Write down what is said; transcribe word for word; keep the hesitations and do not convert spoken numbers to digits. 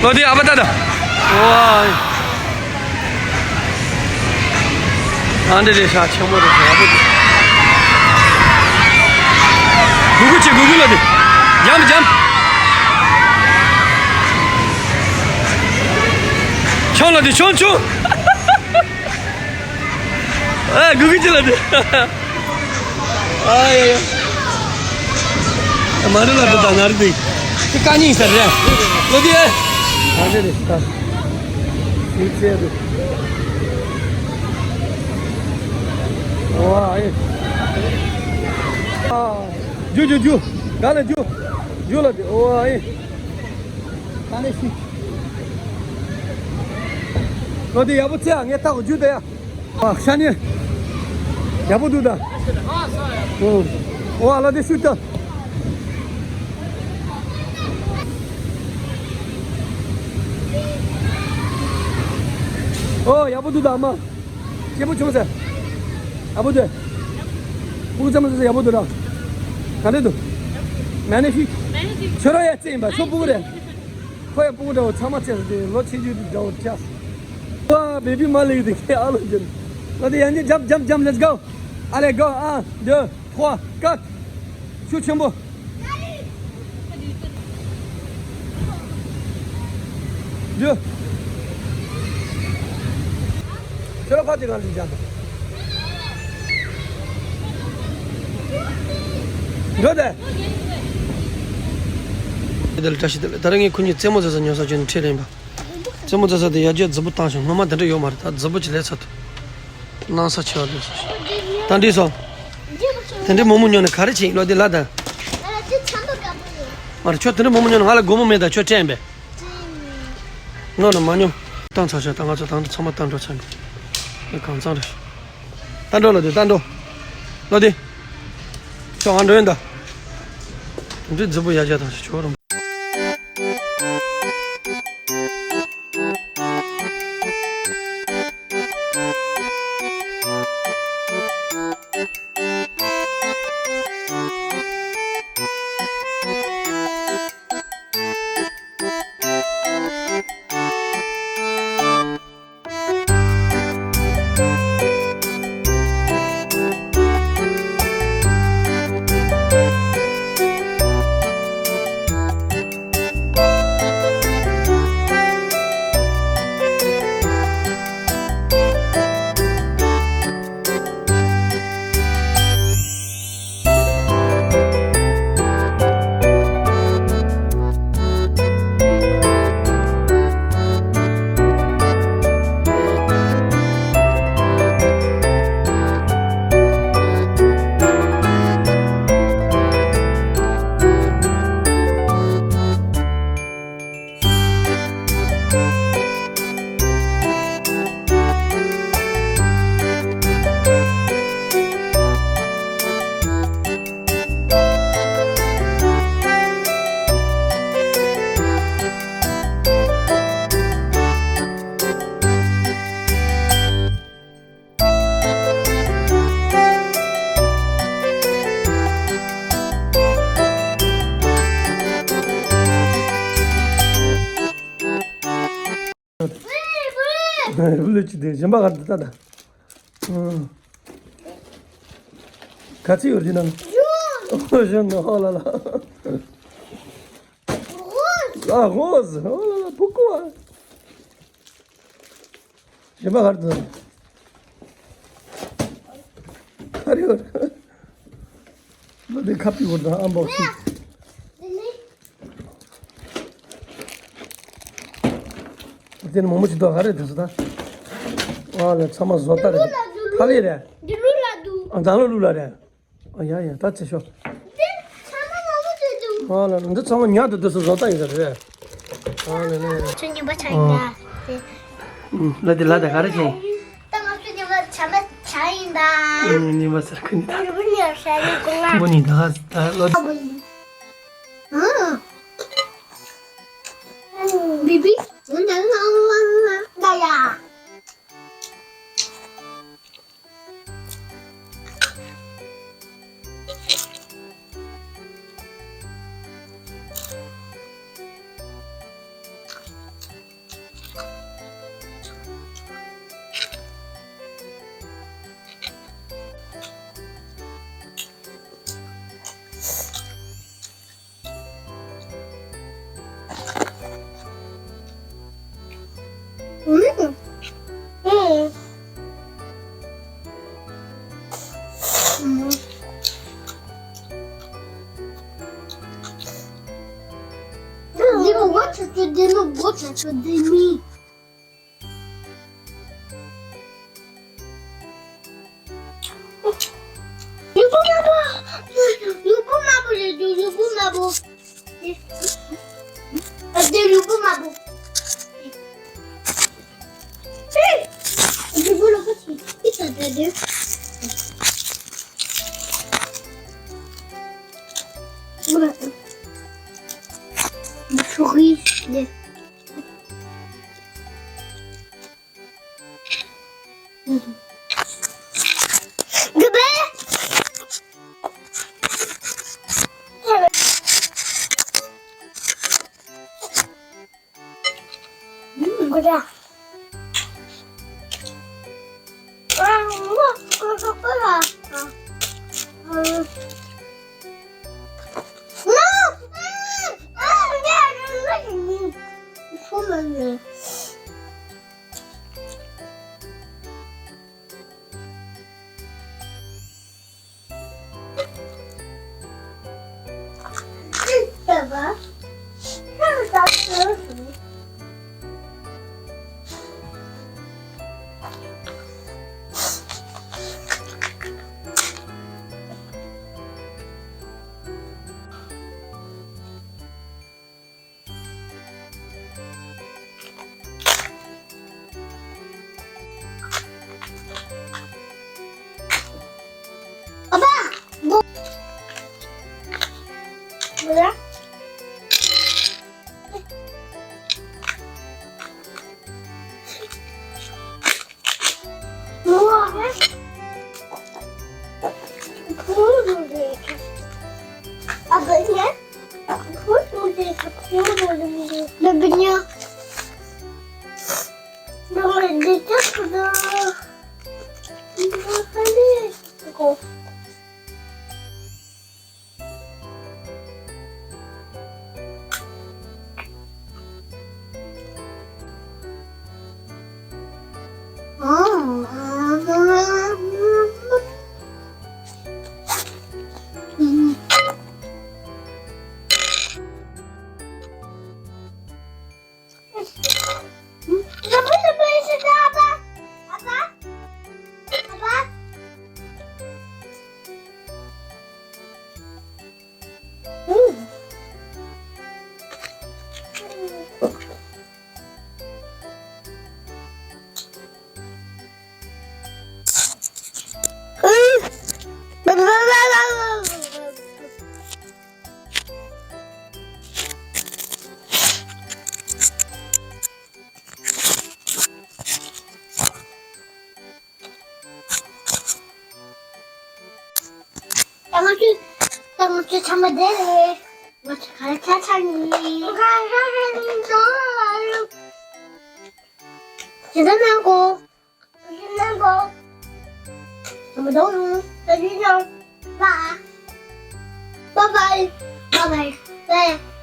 ཨོ་དེ་ཨ་ཕ་ད་ད། ཨོ། ཨ་འདི་རེད་ཤག་ཆེན་མོ་རེད་ཤག་ཨ་ཕ་དེ། གུ་གུ་ཆེ་གུ་གུ་ལ་དེ། འཇམ་འཇམ། ཆུང་ལ་དེ་ཆུང་ཆུང་། ཨ་གུ་གུ་ཅི་ལ་དེ། ཨ་ཡ་ཡ། མ་རེད་ལ་དེ་ད་ང་རེད་དེ། དེ་བཀའ་རྙིང་ཟེར་རེད། ལོ་དེ། ཨ་དེ་རེད་ད། ཡིག་ཚད་དེ། ཨོ་ཨ་ཡ། ཨ། རྒྱུ་རྒྱུ་རྒྱུ། ག་ལ་རྒྱུ། རྒྱུ་ལ་དེ་ཨོ་ཨ་ཡ། ད་ནས་ཤི། ལོ་དེ་ཡག་པོ་ཚེ་ཨ་ངས་ལྟ་གོ་རྒྱུ་དེ་ཡ། ཨ་ཤ་ནི། ཡག་པོ་འདུག་ད། ཨོ། ཨོ་ཨ་ལོ་དེ་ཤུ་ཏ། ཨོ་ཡག་པོ་འདུག་ད་ཨ་མ། སྐྱིད་པོ་བྱུང་ཟེར། ཡག་པོ་འདུག་སྤུ་གུ་ཚང་མ་ཟེར་ཡག་པོ་འདུག་ད། ག་འདྲ་འདུག་མ་ནི་ཤི། ཁྱོད་རང་ཡ་རྩེ་ཡིན་པ་ཁྱོད་སྤུ་གུ་རེད། ཁོ་ཡ་སྤུ་གུ་འདྲ་བོ་ཚང་མ་རྩེ་ཟེར་དེ་ལོ་ཆེ་ཆུང་འདྲ་བོ་ཆགས། ཨ་བེ་བི་མ་ལེགས་དེ་ཁྱེད་ཨ་ལོ་རྒྱུན། ལོ་དེ་ཡང་ཅི་འཇམ་འཇམ་འཇམ། Let's go. Allez go. Un, deux, trois, quatre. ཤུགས་ཆེན་པོ། རྒྱུ། ཁྱོད་རང་ཕར་ཅིག་གང་ཅིག་བྱ་འགྲོ་དེ། དེ་ལ་བཀྲ་ཤིས་བདེ་ལེགས། ད་རེས་ངས་ཁོ་གཉིས་རྩེད་མོ་རྩེ་ས་ཉོ་ས་བྱོན་ནས་ཁྲིད་རན་པ། རྩེད་མོ་རྩེ་ས་དེ་ཡར་རྒྱས་རྫིག་པོ་བཏང་བྱུང་། སྔོན་མ་དེ་འདྲ་ཡོད་མ་རེད། ད་རྫིག་པོ་ཅིག་ལས་ཚར་འདུག་སྣང་ས་ཆེ་བ་འདུག་ས། ད་འདྲིས་སོང་། དེ་འདྲའི་མོག་མོག་ཉོ་ནས་ག་རེ་བྱེད་ལོ་དེ་ལ་ད། མ་རེད་ཁྱོད་དེ་འདྲའི་མོག་མོག་ཉོ་ནས་ང་ལ་སྒོར་མོ་མེད། ད་ཁྱོད་སྤྲད་པས། ནོ་ནོ་མ་ཉོ། བཏང་ཚར་ཤག་ད་ང་ཚོ་དང་དུ་ཚང་མ་བཏང་འགྲོ་ཚར་འདུག་ཨེ་གང་ཚང་རེད། ད་འགྲོ་ལོ་དེ་ད་འགྲོ། ལོ་དེ། ཁྱོད་ང་འགྲོ་ཡིན་ད། དེ་འདྲའི་རྫིག་པོ་ཡར་རྒྱས་བཏང་ཞིག་ཆོག་རུང་། ལུས་ཀྱི་དེ་གཞན་པ་གར་དུ་ལྟ་ད། ག་ཚོད་ཡོད་རེད་ན། ཨོ་ཞོན་ནོ་ཧོ་ལ་ལ། ཨ་ཧོ་ཟི་ཧོ་ལ་ལ་བུ་ཀུ་བ། གཞན་པ་གར་དུ། ག་རེ་ཡོད། ལོ་དེ་ཁ་པི་བོར་དང་ཨམ་བོག་སི། དེ་ནི་མོ་མོ་ཅིག་འདུག་ག་རེ་དེ་ཚོ་ད། ཨ་ལེ་ཚང་མ་བཟོ་ལྟ་རེད། ཐ་ལེ་རེད། འདི་ལུག་ལ་འདུག་ཨ་དང་ལོ་ལུག་ལ་རེད། ཨ་ཡ་ཡ་ད་ཚེ་ཤོག་འདི་ཚང་མ་མོ་མོ་ཅིག་འདུག་ཨ་ལེ་འདི་ཚང་མ་ཉག་ཏུ་དེ་ཚོ་བཟོ་ལྟ་ཡིན་ས་རེད། ཨ་ལེ་ལེ། ཁྱོད་ཉིན་པ་ཆ་ཡིན་ན། ལ་དེ་ལ་དེ་ག་རེ་བྱེད། ད་ང་ཚོ་ཉི་མ་ཆ་མ་ཆ་ཡིན་ད། ཉི་མ་སར་ཁུ་ནི་ད། ཉི་མ་ཉི་ཤ་ནི་ཀུང་ང་། མོ་ནི་ད་ད་ལོ། ཨ། བི་བི། ང་ང་ང་ང་ད་ཡ། ནུ་སྒོ་ཕྱེ་ཆོག་དེ་མིན། ལུས་པོ་དམར་པོ། ལུས་པོ་དམར་པོ་རེད་འདུག་ལུས་པོ་དམར་པོ། ཨ་དེ་ལུས་པོ་དམར་པོ། ཨེ། ལུས་པོ་ལ་ཁ་ཆེ་ཁི་ཆ་ད་དེ། ཆུ་ཁི་དེ། ད་ང་ཚོས་ད་ང་ཚོས་ཚང་མ་བསྡད་རེད། ང་ཚོས་ག་རེ་ཆ་ཚང་ཡིན། ཇི་ལྟར་གནང་དགོས། ཇི་ལྟར་གནང་དགོས། ཚང་མ་འདུག་ཡོང་། ད་ཡིན་ཡང་། Bye. Bye bye. Bye bye. Bye.